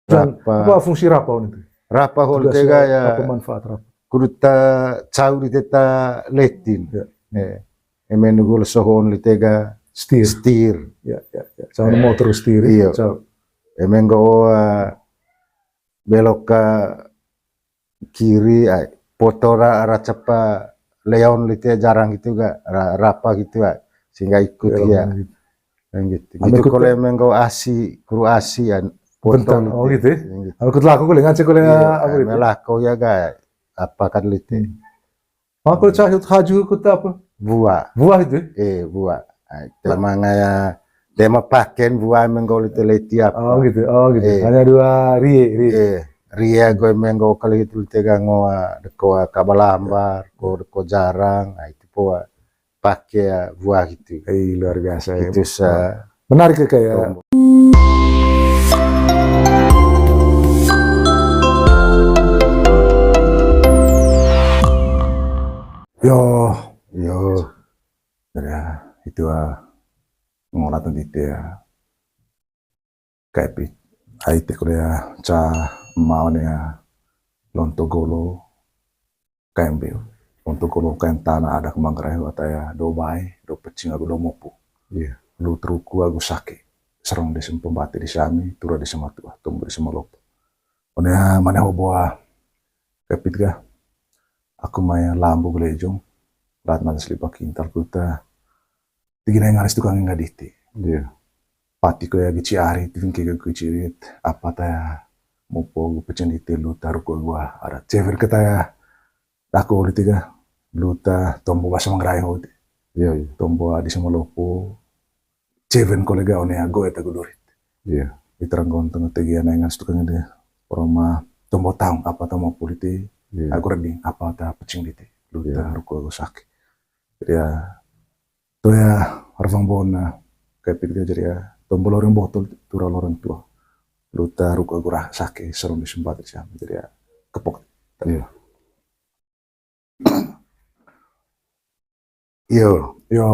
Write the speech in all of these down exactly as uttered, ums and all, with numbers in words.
Rapa. Apa fungsi rapa on itu? Rapa hol tega ya. Apa manfaat rapa? Kudu ta cau di teta letin. Ya. Eh, eme nugu leso hon li tega stir. Stir. Ya, ya, ya. Cau motor stir. Iya. Cau. Eme nggo, eh, belok ke kiri, ai, poto ra, ra cepa leon lite jarang gitu ga, ra, rapa gitu, ai. Sehingga ikut ya. Gitu. Gitu. Kole menggo asi, kuru asi, an, poto. Oh, gitu. Gitu. Aku laku kole ngance kole, iya, apa gitu? Melako ya ga, apa kan lite. Hmm. Mako cahit haju kota apa? Buah. Buah itu? Eh, buah. Ai, tema ngaya, tema paken buah menggo lite leti apa. Oh, gitu. Oh, gitu. Eh. Hanya dua rie, rie. Eh, rie gue menggo kali itu lite gango, ah, deko, ah, kabalambar, ko deko jarang, ah, itu po, ah, pake, ah, buah gitu. Eh, luar biasa ya. Itu sa- Menarik ya, Kak, ya. Yo. Yo. Ya, itu, ah, ngolah tentang itu ya. Kayak pi-, ai te kuliah ca maon ya, lonto golo, kaembe. Untuk kolo kaen tana adat Manggarai ho ata ya, do bae, do pecing agu do mopu. Iya. Luta ruku agu sake. Sarong dise mpa, mbate dise ami, tura dise matua, tombo dise malopo. One ya, mane ho boa kepit ga. Aku mai lambu gelejong, lat nada selipa kintal kuta. Tigi nai ngaris tukang enga dite. Iya. Pati ko ya gici ari, tiving ke gici rit, apa ta ya, mopo gu pecing dite luta ruku agu adat. Cever keta ya, Dako oli tiga, luta tombo basa Manggarai ho ti. Iya, iya. Tombo adi sama lopo, ceven kole ga one ago eta gudurit. Iya. Iterang gonteng tegi anai ngan suka ngede. Roma tombo taung apa ta mau puliti, iya, ago reding apa ta pecing diti. Luta, iya, ruku ago saki. Jadi ya, to ya, arvang bona, kayak pikir jadi ya, tombo loreng botol, tura loreng tua. Luta ruku ago saki, serong di sempat di sana. Jadi ya, kepok. Iya. Yo. Yo.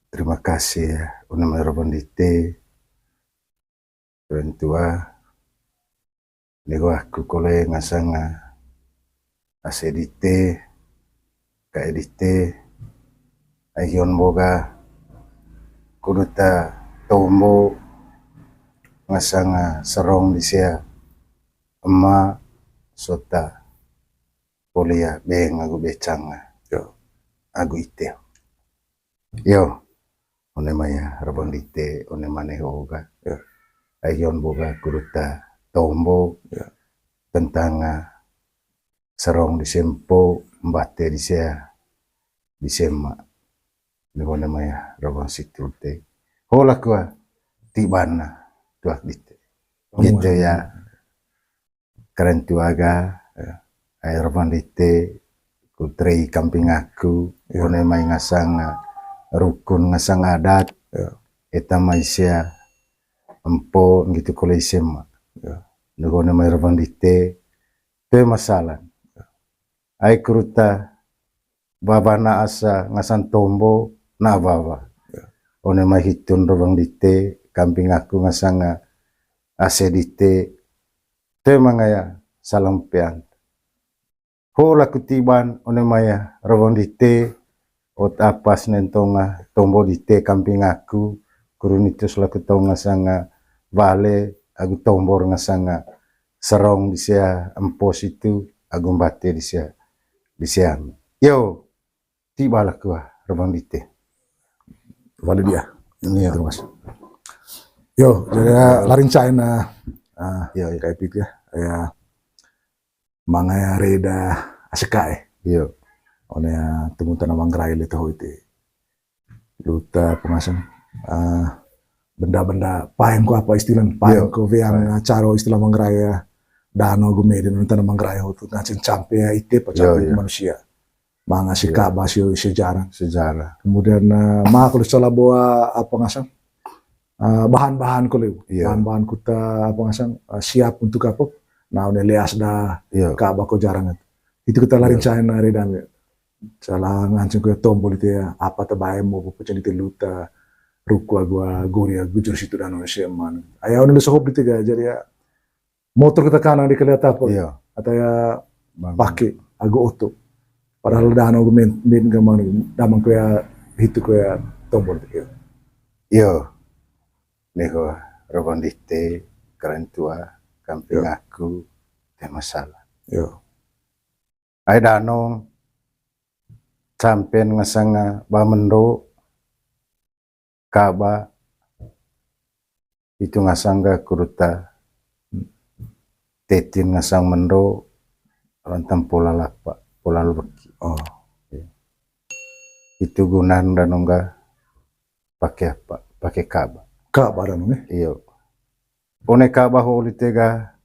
Terima kasih ya, una mai roban dite. Orang tua. Nego aku kole ngasanga ase dite, kae dite, ai hion boga, kuduta tombo ngasanga serong disea ema sota. Polia beng agu becang, yo, agu ite. Yo, one mai ya, rebang dite, one mane hoga. Yo. Ayon boga kuruta tombo, yo, tentang, ah, serong disempo, mbate disea, disema. Ni one mai ya, rebang situ te. Hola kua, tibana, tuak dite. Gitu ya. Karantua ga, eh, ai roban dite, ku trei kamping aku, yo, one mai ngasang, eh, rukun ngasang adat, yo, eta mai sia empo ngitu kole isema. Yo. Ndu one mai roban dite, toe masalah. Ai kuruta, wawa na asa ngasang tombo, na wawa. Yo. One mai hitun roban dite, kamping aku ngasang, eh, ase dite, toe mangaya salampean. Ho laku tiban one maya rawang dite, ot apas nen tonga tombo dite kamping aku, kurunitus laku tonga sanga wale agu tombor ngasanga serong disea empo situ agu mbate disea, disea. Yo, tiba laku ah, rawang dite. Wale dia. Iya. Terima kasih. Yo, jadi, ah, larin cain, ah, ah, yo, yo, kayak itu ya. Ya. Mangaya reda aseka eh. Iyo. One, ah, tumu tana Manggarai le toho ite. Luta pengasang, ah, benda-benda paeng ko apa istilah, paeng ko weang, ah, caro istilah Manggarai ya. Dano agu meden tana Manggarai ho tu nganceng campe ya ite pa campe manusia. Manga si Ka'bah si sejarah. Sejarah. Kemudian, eh, ma kalau salah bawa apa ngasang? Eh, bahan-bahan kalau bahan-bahan kuta apa ngasang, eh, siap untuk apa? Nah, one leas dah Ka'bah ko jarang itu. Itu kita lari China hari dami. Salah nganceng ko tombol itu ya, apa tebae mau pecah di luta, ruku agu gori agu jur situ dan one seman. Ayah one le sohop di tiga jadi ya. Motor kita kanang di kali ata apa? Iya. Ata ya pake agu oto. Padahal dano gu men, men gamang, damang ko ya hitu ko ya tombol. Iya. Iya. Neko, Robon Dite, kalian tua, kamping aku, te masalah. Iya. Ai danong, sampen ngasang ba mendo, kaba, itu ngasang ga kuruta, tetin ngasang mendo, rantang pola lapa, pola lubeki. Oh. Itu gunan danong ga pake apa? Pake kaba. Kaba danong, eh? Iyo. One kaba ho lite ga,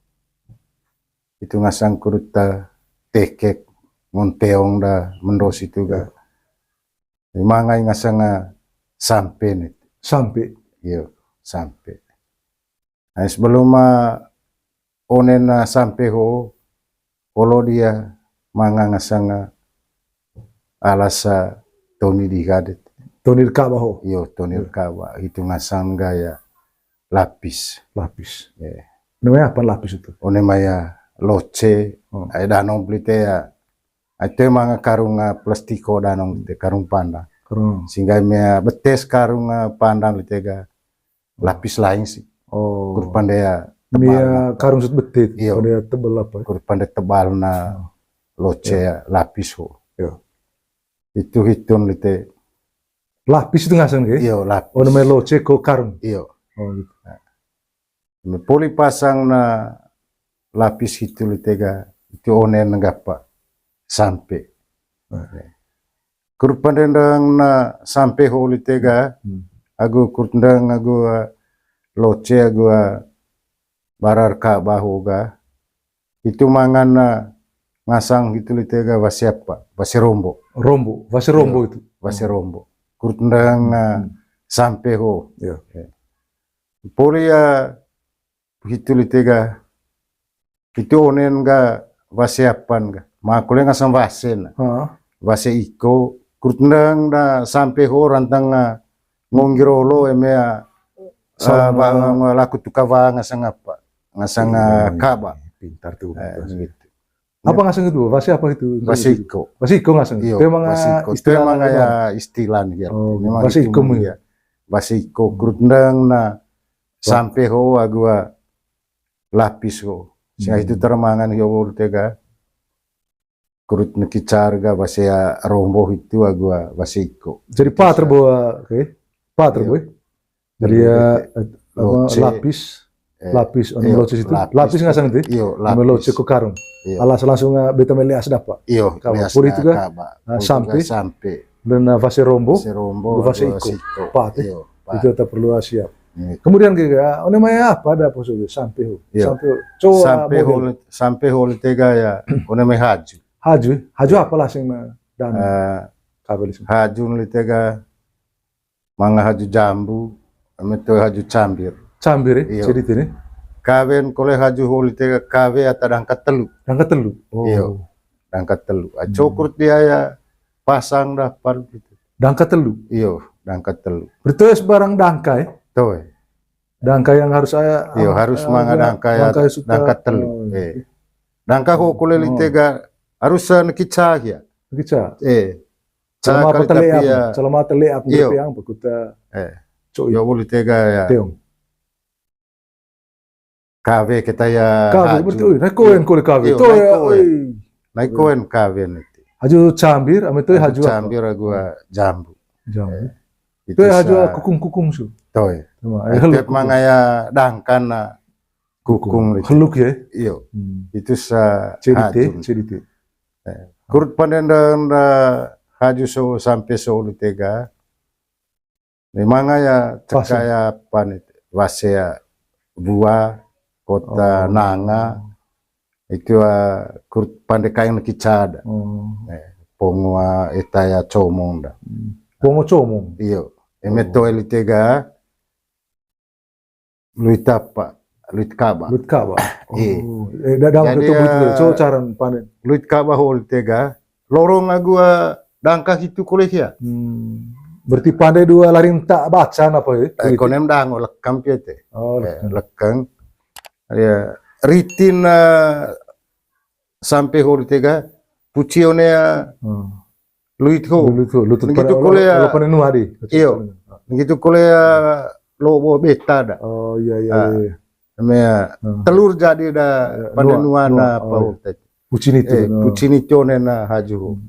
itu ngasang kuruta tekek, ngonteong da mendo situ ga. Iya. Mangai ngasang, ah, sampe ni. Sampe. Iyo, sampe. Nah, sebelum, ah, onen, ah, sampe ho, olo dia manga ngasang, ah, alasa toni di gadet. Toni di kaba ho. Iyo, toni di kaba. Itu ngasang gaya lapis. Lapis. Iya. Namanya apa lapis itu? One maya loce, ai danong pelite ya. Ai te manga karung, ah, plastiko danong pelite, karung pandang. Karung. Sehingga mea betes karung, ah, pandang pelite ga lapis lain sih. Oh. Kur pande ya tebal na. Karung set betit, iyo, pande ya tebal apa ya? Kur pande tebal na loce ya, lapis ho. Iyo. Itu hitun lite. Lapis itu ngasang ke? Iyo, lapis. Oh, namanya loce ko karung. Iyo. Oh, gitu. Nah. Poli pasang na lapis hitu lite ga, itu onen gapa sampe. Nah. Kur pandendang na sampe ho lite ga, agu kur tendang agu, ah, loce agu, ah, barar kaba ho ga, itu mangan, ah, ngasang hitu lite ga wase apa? Wase rombo. Rombo, wase rombo itu. Wase rombo. Kur tendang, ah, sampe ho. Iya. Poli ya, hitu lite ga, itu onen ga wase apan ga. Ma kole ngasang wase na. Wase iko, kur tendang da sampe ho rantang, ah, ngonggi rolo eme, ah, laku tuka wa ngasang apa? Ngasang, ah, kaba. Pintar tuh. Eh, gitu. Apa ngasang itu? Wase apa itu? Wase iko. Wase iko ngasang. Iyo, wase iko. Itu emang, ah, istilah ya, istilah ya. Oh, memang wase iko ya. Wase iko, kur tendang na sampe ho agu, ah, lapis ho. Sehingga itu termangan ho lite ga. Kurut neki carga wase, ah, rombo hitu agu, ah, wase iko. Jadi pa terbawa, oke. Pa terbawa. Jadi ya, eh, apa, loce. Lapis, eh, lapis, anu, iyo, loce situ. Lapis ngasang itu. Iyo, lapis. Loce ko karung. Iyo. Alas langsung, ah, beta mele as dapa. Iyo, kaba. Poli itu ga, kaba. Ah, sampe. Sampe. Dan, ah, wase rombo. Wase rombo, wase iko. Pat, eh. Iyo, pat. Itu tak perlu siap. Iya. Kemudian ke, ah, one mai apa ada apa sudah sampe ho. Iyo. Sampe ho. Coba sampe ho, sampe ho lite ga ya, one mai haju. Haju, eh? Haju apa lah sing na dan, eh, kabel sing. Haju lite ga manga haju jambu, eme toe haju cambir. Cambir, eh? Iyo. Jadi ini. Kawen kole haju ho lite ga kawe ata dangka telu. Dangka telu. Oh. Iyo. Dangka telu. Ah, cukur dia ya pasang dapal gitu. Dangka telu. Iyo, dangka telu. Berarti sembarang dangka, eh? Toe. Dangka yang harus aya, iyo, ah, harus manga dangka ya, dangka telu. Oh, iya. Eh. Dangka ho kole lite ga harus, eh, neki ca ya. Neki ca. Eh. Ca kali tapi ya. Selama tele apa, iyo, yang bekuta. Eh. Yo boleh tega ya. Teong. Kawe kita ya. Kawe, berarti, oi, naik koen kole kawe. Iyo, toe, naik koen. Oi. Naik koen kawe nanti. Haju cambir, ame toe haju apa? Cambir agu, ah, jambu. Jambu. Eh, itu toe haju sa-, ah, kukung-kukung su. Toe. Cuma, eh, heluk, mangaya dangka na kukung. Heluk ya? Iyo. Hmm. Itu sa-, cerite, haju. Cerite. Eh, kurut pandendang da haju so sampe so ulu tega. Memang ya cekaya panit, wase ya bua, kota nanga, itu, ah, kurut pande kaing leki cada. Hmm. Eh, pongo, ah, eta ya comong da. Hmm. Pongo comong? Iyo. Eme toe lite ga, luit apa? Luit kaba. Luit kaba. Iya. Oh, eh, da-, da-, jadi, betul, betul, eh, so caran panen. Luit kaba hol tega. Lorong agu, ah, dangka hitu kole hia. Hmm. Berarti pande dua laring tak baca apa ya? Eh, konem dango lekang pia te. Oh, eh, lekang. Lekang. Ya, ritin, eh, sampe ho lite ga, puci one, eh, Hmm. luit ho. Luit ho, luit Nang pada gitu olo, kole, olo eh, pane nua di. Iyo. Nang gitu kole, eh, lobo beta da. Oh, iya, iya, Ah. iya. Eme, eh, Hmm. telur jadi da Ya, pane nua, nua na nua. apa Oh, ho iya. tadi. Puci nitu, Eh, no. puci nitu one na haju ho. Hmm.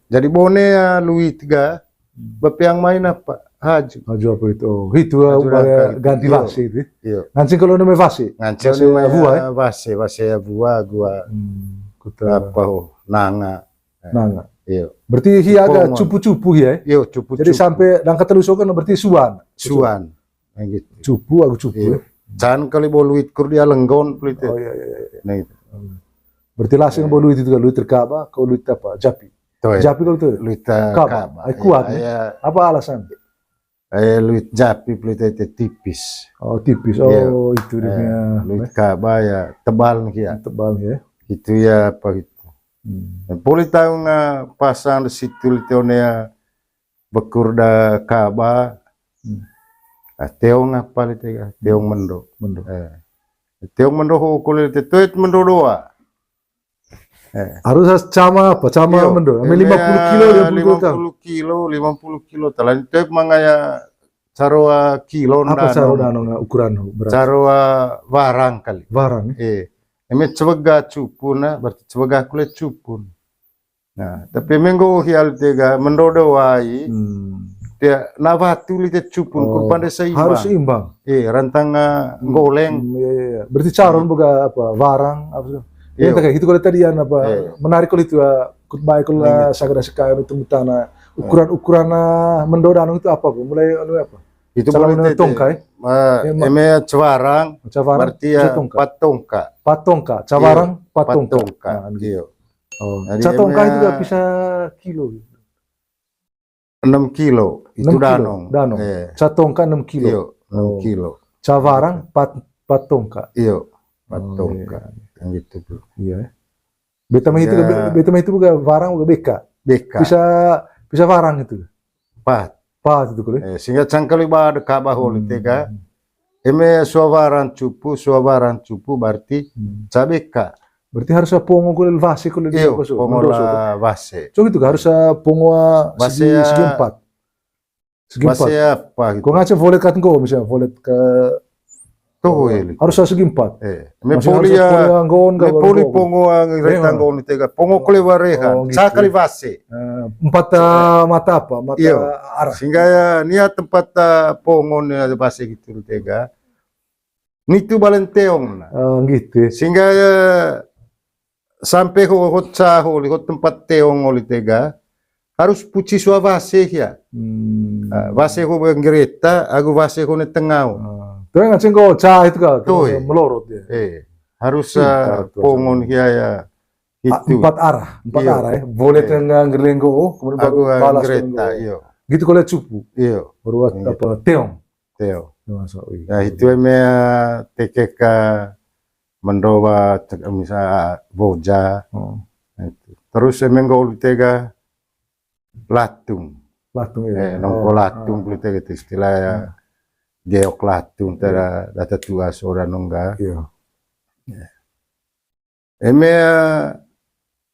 Jadi bone, eh, luit ga, Hmm. Bapeang mai na apa? Haju. Haju apa itu? Oh, itu, Haju eh, rangka itu. ganti Iyo. Wase itu. Iyo. Nganceng kalau namanya wase. Nganceng Wase namanya vua, eh? wase, wase vua, gua Hmm, kota apa, oh, nanga. Nanga. Iyo. Berarti hia ada Pongon. cupu-cupu hia, eh? Iyo, cupu-cupu. Jadi sampai langkah telu so kan berarti suan. Suan. Nah, gitu. Cupu, aku cupu, Iyo. eh. Can kali bo luit kur dia lenggon, pelit, eh. Oh, iya, iya, iya. Nah, gitu. Hmm. Berarti lasing Iya. bo luit itu kan, luit terkaba, kalau luit apa? Japi. Tuh, ya. Japi kalau tuh. Luit, eh, Kaba. kaba. Ai, Iya, kuat, nih. iya. Apa alasan? Eh, luit japi, pelit, eh, tipis. Oh, tipis. Iya. Oh, itu dia Eh, punya, luit eh. kaba ya, tebal nih ya. Tebal ya. Itu ya, apa gitu. Hmm. Poli tahu nga pasang di situ, lite one ya, bekur da kaba. Hmm. Ah, teong apa lite ga? Teong mendo. Mendo. Eh. Teong mendo ho kole lite tuet mendo doa. Eh. Harus has cama apa? Cama Iyo, mendo. Ame eme lima puluh kilo, lima puluh kilo, lima puluh kilo, talan tep mangaya caroa kilo Apa danong. caroa danong, ukuran berat? Caroa warang kali. Warang, eh? Eh, eme cewega cupun, nah, berarti cewega kule cupun. Nah, tapi eme nggo hial tega, mendo doa i, Hmm. dia na watu lite cupun, Oh, kurpan desa imbang. harus seimbang. Eh, rantang, eh, Hmm. goleng. Hmm, iya, iya, iya. Berarti caron Hmm. boga apa, warang, apa sih? Iya. Iya, tak kayak gitu kalau tadi, apa, Iya. menarik kalau itu, ah, khutbah kalau, Iya. ah, sagara sekain itu mutana. Iya. Ukuran-ukuran, ah, mendo danong itu apa, Bu? Mulai anu apa? Itu Salah boleh mana tete. tongkai? Eh, Iya, ma- eme cewarang, Cewarang, berarti ya bisa tongka. pat tongka. Pat tongka, cawarang, Iya, pat pat tongka. tongka. Nah, gitu. Iya. Oh, Jadi, ca tongka eme itu gak bisa kilo. Enam kilo, itu Enam kilo, danong. danong. Eh. Ca tongka enam kilo. Iyo, enam Oh. kilo. Cawarang pat, pat tongka. Iyo, pat Oh, tongka. iya. Yang gitu, Bro. Iya. Beta mah itu, Iya. be-, beta mah itu bukan warang, bukan beka. Beka. Bisa, bisa warang itu. Pat. Pat itu kali. Eh, sehingga cangkali ba deka bahol Hmm. tega. Eme suawaran cupu, suawaran cupu berarti Hmm. cabeka. Berarti harus pongo kulil wase kulil Iyo, di poso, pongo mendoso la tuh. wase. So gitu kan, harus pongo, ah, Wase, segi, ah, segi empat. Segi empat. Wase apa gitu? Kau ngaca volet kat engko, misalnya volet ke Tuh, Oh, iya, harus segi empat. Eh, me Masih poli harus ya, poli anggon, me gak poli baru pongo ang Eh, reta oh. anggon tega. Pongo kule wareha. Oh, gitu. Cakali wase. Eh, empat, eh, mata apa? Mata Iyo. arah. Sehingga ya, niat tempat, eh, pongo ni ada wase gitu tega. Nitu balen teong na. Oh, gitu. Sehingga ya, sampe ho, ho ca holi, ho tempat teong holi tega, harus puci sua wase hia. Hmm. Ah, wase ho nggereta, agu wase ho ne tengau. Ah. Terus nganceng ko ca itu ka, Tuh, eh. melorot ya. Eh, harus, Pintar ah, tuh, pongon sama. hia ya. Ah, Itu. empat arah, empat Iyo. arah ya. Boleh Eh. tengah ngerlenggo, oh, kemudian baru Agu, ah, balas nggereta, ngerlenggo. iyo. Gitu kalau cupu. Iyo. Baru Iyo. apa, teong. Teo. Masuk, iya. Nah, itu eme, eh, tekeka mendowa, cek, misal, boja. Hmm. Nah, itu. Terus eme nggo ulitega latung. Latung, iya. Eh, nongko Oh, latung, ah. ulitega itu istilah ya. Hmm. Geok latung, Iya. tera data tua seorang nongga. Iya. Ya. Eme,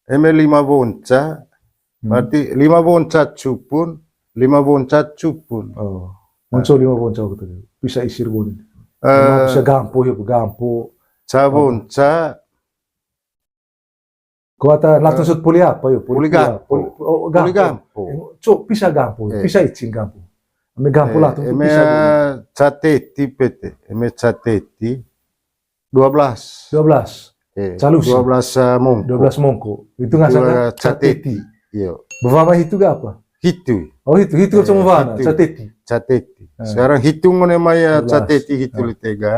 eme lima wonca, Hmm. berarti lima wonca cupun, lima wonca cupun. Oh. Nah. Wonca lima wonca gitu. Bisa isir boni. Eh, Bisa gampo ya, gampo. Ca Apa? wonca. Kau kata latung Eh, sut poli apa yo? Poli poli apa? gampo. Poli, oh, Poli gampo. gampo. Cok, bisa gampo, Eh. bisa icin gampo. Eme gampo Eh, latung tuh eme bisa boni. ca teti pete, eme ca teti. Dua belas. Dua belas. Eh, Calus. dua belas, eh, mongko. Dua belas mongko. Itu Itu, ngasana eh, ca teti. ca teti. Iyo. Bawah mah itu gak apa? Hitu. Oh, itu, itu Eh, sama bawah, hitu. ca teti. Ca teti. Eh. Sekarang hitung ngone maya Dua belas. ca teti hitu Eh. litega.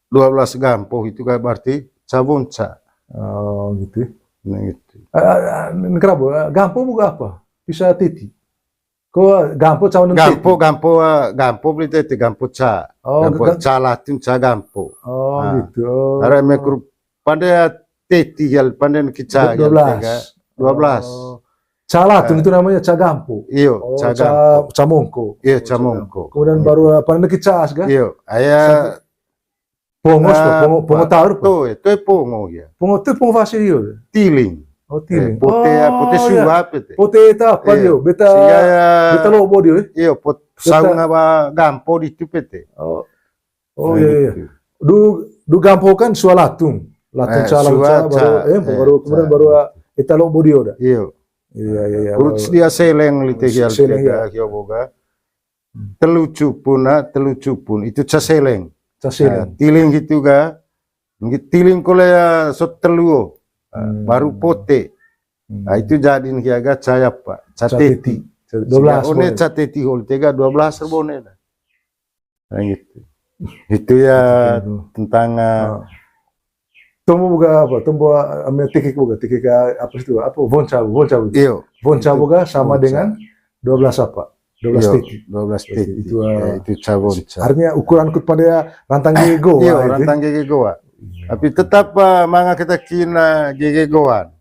Dua belas gampo itu kan berarti ca wonca. Oh, gitu. Nah, gitu. Eh, eh, eh, kenapa? Eh, gampo bukan apa? Bisa teti. Ko gampo cawan Gampo, teti. gampo, ah, gampo beli teti, gampo ca. Oh, Gampo ga-, ga- ca latung ca gampo. Oh, Ah. gitu. Oh. Ara eme kur pande teti ya, pande ki ca ya, Dua belas. tega. Dua belas. Oh. Ca latung Eh. itu namanya ca gampo. Iyo, Oh, ca ca, gampo. ca mongko. Iyo, Oh, ca ca mongko. gampo. Kemudian Iyo. baru, ah, pande ki ca as, kan? Iyo, aya Sampai Pongo, pongo, pongo taur, pongo. Toe, toe pongo hia. Pongo toe pongo fasi hio. Tiling. Oh, tiling. Pote, pote suap ete. Pote eta apa dio? Beta, beta lobo dio, eh. Iyo, pot saung apa gampo di tu pete. Oh. Oh, iya, iya. Du, du gampo kan sua latung. Latung ca, latung ca, baru, eh, baru, kemudian baru, ah, eta lobo dio da. Iyo. Iya, iya, iya. Kurut dia seleng lite hia, seleng hia boga. Telu cupun, ah, telu cupun. Itu ca seleng. Ca seleng. Tiling hitu ga. Tiling kole, ah, so telu, oh. Ah, baru pote. Ah, itu jadin hia ga ca apa? Ca teti. Dua belas. One ca teti holi tega dua belas rebone da. Nah, gitu. Itu ya tentang, ah, tombo boga apa? Tombo, ah, ame tekek boga, tekek, ah, apa itu? Apa? Vonca, vonca. Iyo. Vonca boga sama dengan dua belas apa? Dua belas teti. Dua belas teti. Itu, ah, itu ca vonca. Artinya ukuran kut pande ya rantang gegegoa. Iyo, rantang gegegoa. Tapi tetap, ah, manga kita kina gegegoan.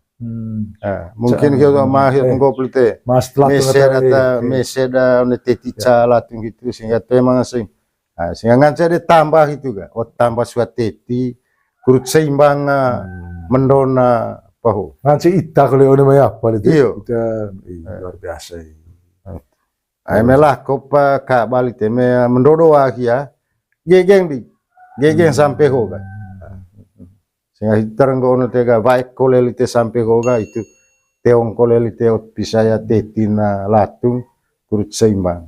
Ah, mungkin hio ma hio nggo pelite. Mese data, mese da one teti ca latung gitu, sehingga toe manga sing. Ah, sehingga ngance de tambah itu ga. Oh, tambah sua teti, kurut seimbang, ah, mendona, apa ho. Ngance ita kole one mai apa lite. Iyo. Ita, ih, luar biasa, ih. Ai me lako pa ka bali te me mendodo akhia. Gegeng di. Gegeng sampe ho ga. Sehingga hita renggo ono tega waek kole lite sampe ho ga itu. Teong kole lite ot pisa ya teti na latung kurut seimbang.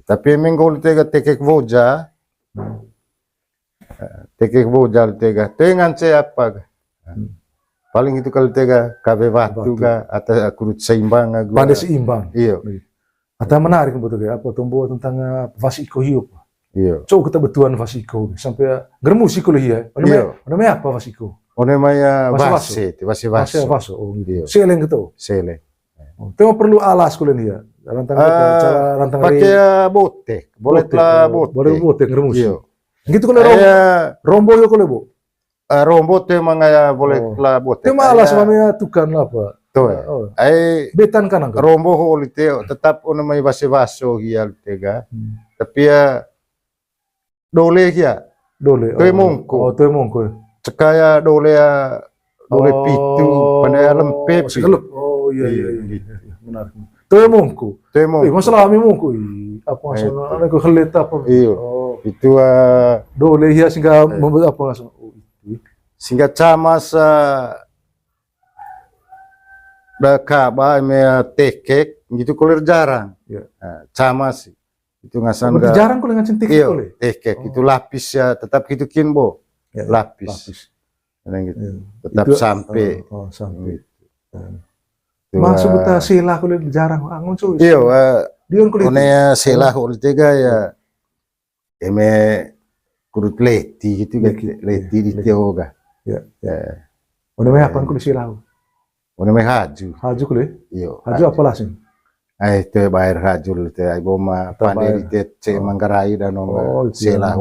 Tapi eme nggo lite ga tekek woja, tekek woja lite ga. Toe ngance apa ga. Paling itu kali tega kawe watu ga, ata kurut seimbang ga. Pande seimbang. Iyo. Ata menarik buat tega, apa tombo tentang, eh, fasi iko hiup. Iyo. Coba kita betuan fasi iko sampai, eh, germusi kole hia. Ono mai, ono mai apa fasi iko? Ono mai, eh, wase, wase, wase. Wase, wase, oh, gitu. Iyo. Seleng gitu. Seleng. Oh, tema perlu alas kole hia. Rantang, eh, cara rantang pakai, eh, botek. Bolet lah botek. Bolet botek germusi. Iyo. Gitu kole rombo, rombo yo kole bo. Eh, rombo te mangaya boleh lah botek. Te malas mami ya tukan lah apa. Tuh. Ai betan kanang. Rombo ho lite tetap ono mai wase waso hia lite ga. Tapi ya dole hia. Dole. Toe mongko. Oh, toe mongko. Cekaya dole ya, dole pitu, pandai ya lempe pi. Oh, iya, iya, iya. Benar. Toe mongko. Toe mongko. Eh, masalah ami mongko. Ih, apa masalah? Anak ko helet apa? Iyo. Oh. Itu, eh, dole hia sehingga membuat apa masalah? Oh, itu. Sehingga camas, eh, da kaba me, eh, tekek gitu koler jarang. Iya. Nah, camas sih. Itu ngasan. Berarti jarang kole ngancin tekek kole. Tekek itu lapis ya, tetap gitu kin bo. Ya, lapis. Lapis. Nah, gitu. Iya. Tetap itu sampe. Oh, oh, sampe. Gitu. Masuk kita sela kole jarang angon cuy. Iyo, eh, dion kole one ya sela kole tega ya. Eme kurut leti gitu kan, leti di teo ga. Ya, ya. One mai apa kole sela? One mai haju. Haju kole? Iyo. Haju apa lasing? Ai te bayar haju te ai boma pande di te ce Manggarai dan nong sela.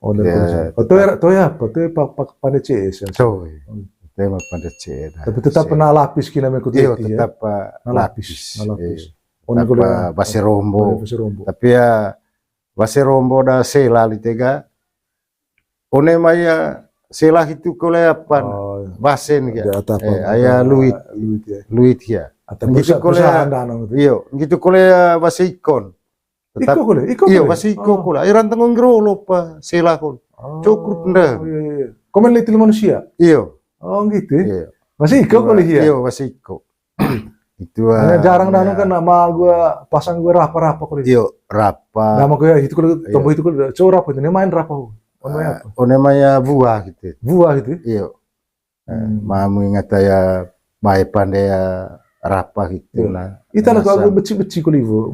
Oh, toe apa? Toe pande C S ya. Toe. Toe mah pande C S. Tapi tetap pernah lapis kina mekut. Iyo, tetap lapis. Lapis. Tetap wase rombo. Tapi ya wase rombo da sela lite ga. One mai ya sela hitu kole apan. Wasen ga. Aya luit. Luit ya. Luit ya. Gitu kole. Iyo, gitu kole wase ikon. Tetap iko kole, iko kole. Iyo, wase iko kole. Ai rantang ngger olo pa sela kole. Cukup nda. Komen leti manusia. Iyo. Oh, gitu. Wase iko kole hia. Iyo, wase iko. Itu jarang danu kan nama gua pasang gua rapa-rapa kole. Iyo, rapa. Nama gua itu kole, tombo itu kole, coba rapa itu, main rapa. One mai apa? One mai ya buah gitu. Buah gitu. Iyo. Mamu ingat ya bae pande ya rapa gitu nah. Ita lah kau beci-beci kole ibu.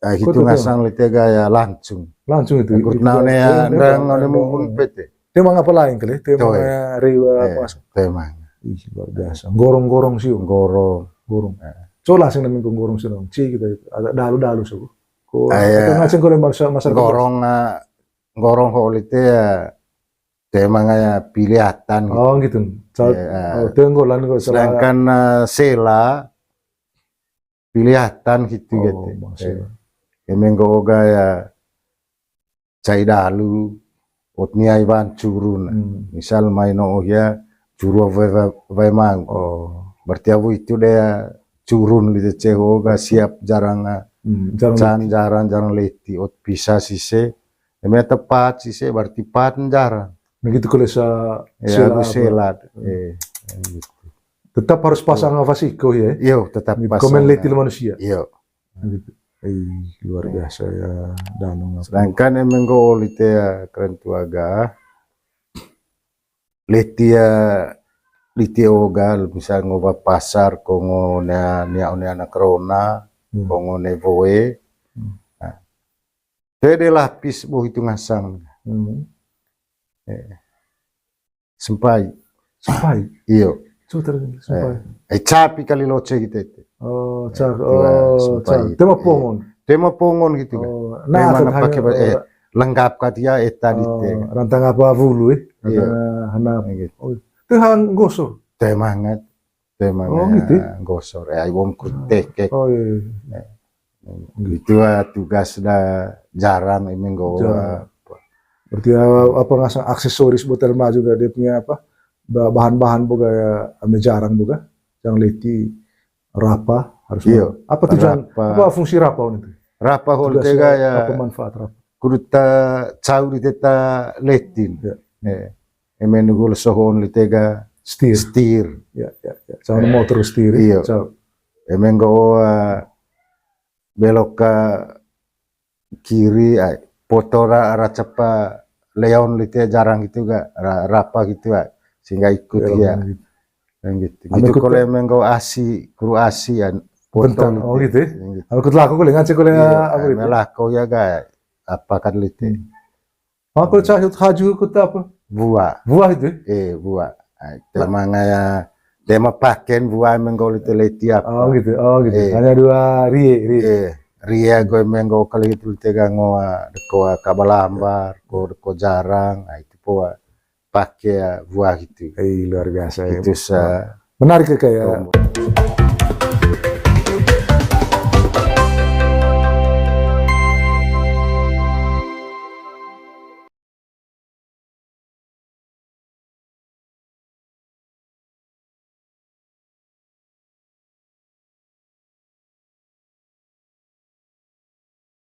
Hitu ngasang lite ga ya langsung. Langsung itu. Kurut na one ya ndang one mumun pete. Temang apa lain kali? Temang ya rewa apa? Temang. Ih, luar biasa. Gorong-gorong sih. Gorong. Gorong. Cola sing namanya gorong sih dong. Ci kita agak dalu-dalu sih. Ko ngaceng kole masa masa gorong, gorong ho lite ya. Temang ya pilihatan gitu. Oh, gitu. Tenggolan kok. Sedangkan sela pilihatan gitu gitu. Eme nggo ga ya cai dalu, Ot niai wan curun. Hmm. Misal mai no hia curu wae, wae, wae mau. Oh. Berarti awu itu de curun lite ceho ga siap jarang, ah, hmm, jarang can leti. Jarang, jarang leti. Ot pisa sise, eme tepat sise, berarti pat jarang. Begitu kalau sa-, ya, sela aku apa? Selat. Hmm. Eh, gitu. Tetap harus pasang apa sih kok ya? Iyo, tetap gitu. Pasang. Komen leti manusia. Iyo. Gitu. Ih, luar biasa ya, danong apa. Sedangkan eme nggo lite ya, keren tu aga. Leti ya, liti oga, misal ngo ba pasar, ko ngo ne, nia one anak rona, hmm, ko ngo ne woe. Hmm. Nah. Tede lapis bo hitu ngasang. Hmm. Eh. Sempai. Sempai? Iyo. Coba terus, sempai. Eh, eh, capi kali loce gitu itu. Oh, eh, cak-, itu, eh, oh, sempai cak-, itu. Tema pongon. Tema pongon gitu kan. Oh, nah, tema atau nggak pakai hanya ba-, eh, orang lengkap kat ya, eh, tadi, oh, teh. Rantang apa bulu, eh? Iyo. Rantang, eh, hanap. Kayak gitu. Oh, itu hang gosor. Teh mangat. Tema, oh, gitu ya? Gosor. Eh, ai wong kru tekek. Oh, iya, iya. Eh. Itu, ah, tugas da jarang eme nggo, jarang. Ah, berarti, ah, apa, ngasang aksesoris buat Telma juga, dia punya apa, ba-, bahan-bahan boga ya, eme jarang boga, yang leti rapa harus. Iyo, ma-, apa tujuan, rapa. Apa fungsi rapa itu? Rapa hol tugas tega ya, ya, apa manfaat rapa? Kudu ta cau di teta letin. Ya. Eh, eme nugul sohon di tega setir. Setir. Ya, ya, ya. Cau motor setir, ya. Iyo. Cau. Eme nggo, ah, belok ke kiri, ai, poto ra, ra cepa leon lite jarang gitu ga, ra-, rapa gitu, ai, sehingga ikut ya. Leon gitu. Yang gitu. Ame gitu ikut kalau ya. Eme nggo asi, kru asi, ya, poto bentang, lite. Oh, gitu ya? Yang gitu. Ame ikut lako kali, ngance kali. Iya, apa gitu? Eme lako ya ga, apa kan lite. Hmm. Aku cahit haju kota apa? Buah. Buah itu? Eh, buah. Ah, tema ngaya, tema paken buah eme nggo lite leti apa. Oh, gitu. Oh, gitu. Eh. Hanya dua rie, rie. Eh, rie ko eme nggo kali itu lite ga ngo, ah, deko, ah, kabalambar, ko deko jarang, ah, itu po, ah, pake, ah, buah gitu. Eh, luar biasa ya. Itu sa- menarik ya, kayak.